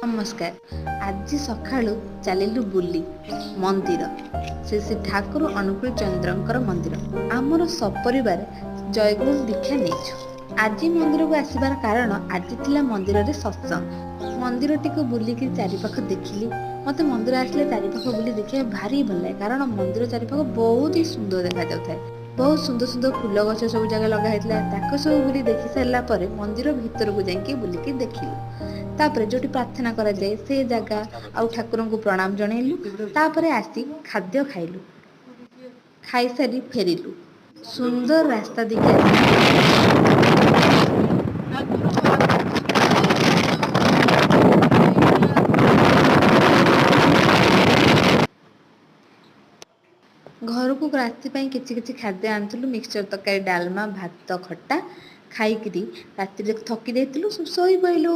ନମସ୍କାର। ଆଜି ସକାଳୁ ଚାଲିଲୁ ବୁଲି ମନ୍ଦିର, ଶ୍ରୀ ଶ୍ରୀ ଠାକୁର ଅନୁକୂଳ ଚନ୍ଦ୍ରଙ୍କର ମନ୍ଦିର। ଆମର ସପରିବାର ଜୟଗୁରୁ ଦୀକ୍ଷା ନେଇଛୁ। ଆଜି ମନ୍ଦିରକୁ ଆସିବାର କାରଣ, ଆଜି ଥିଲା ମନ୍ଦିରରେ ସତ୍ସଙ୍ଗ। ମନ୍ଦିରଟିକୁ ବୁଲିକି ଚାରିପାଖ ଦେଖିଲି। ମୋତେ ମନ୍ଦିର ଆସିଲେ ଚାରିପାଖ ବୁଲି ଦେଖିବା ଭାରି ଭଲ ଲାଗେ, କାରଣ ମନ୍ଦିର ଚାରିପାଖ ବହୁତ ହି ସୁନ୍ଦର ଦେଖାଯାଉଥାଏ। ବହୁତ ସୁନ୍ଦର ସୁନ୍ଦର ଫୁଲ ଗଛ ସବୁ ଜାଗା ଲଗା ହେଇଥିଲା। ତାକୁ ସବୁ ବୁଲି ଦେଖି ସାରିଲା ପରେ ମନ୍ଦିର ଭିତରକୁ ଯାଇକି ବୁଲିକି ଦେଖିଲୁ। ତାପରେ ଯୋଉଠି ପ୍ରାର୍ଥନା କରାଯାଏ ସେ ଜାଗା ଆଉ ଠାକୁରଙ୍କୁ ପ୍ରଣାମ ଜଣେଇଲୁ। ତାପରେ ଆସି ଖାଦ୍ୟ ଖାଇଲୁ। ଖାଇସାରି ଫେରିଲୁ ସୁନ୍ଦର ରାସ୍ତା ଦେଇକି ଆସିଲୁ। ଘରକୁ ରାତି ପାଇଁ କିଛି କିଛି ଖାଦ୍ୟ ଆଣିଥିଲୁ, ମିକ୍ସଚର ତରକାରୀ, ଡାଲମା, ଭାତ, ଖଟା ଖାଇକିରି ରାତିରେ ଥକି ଯାଇଥିଲୁ, ସବୁ ଶୋଇ ପଇଲୁ।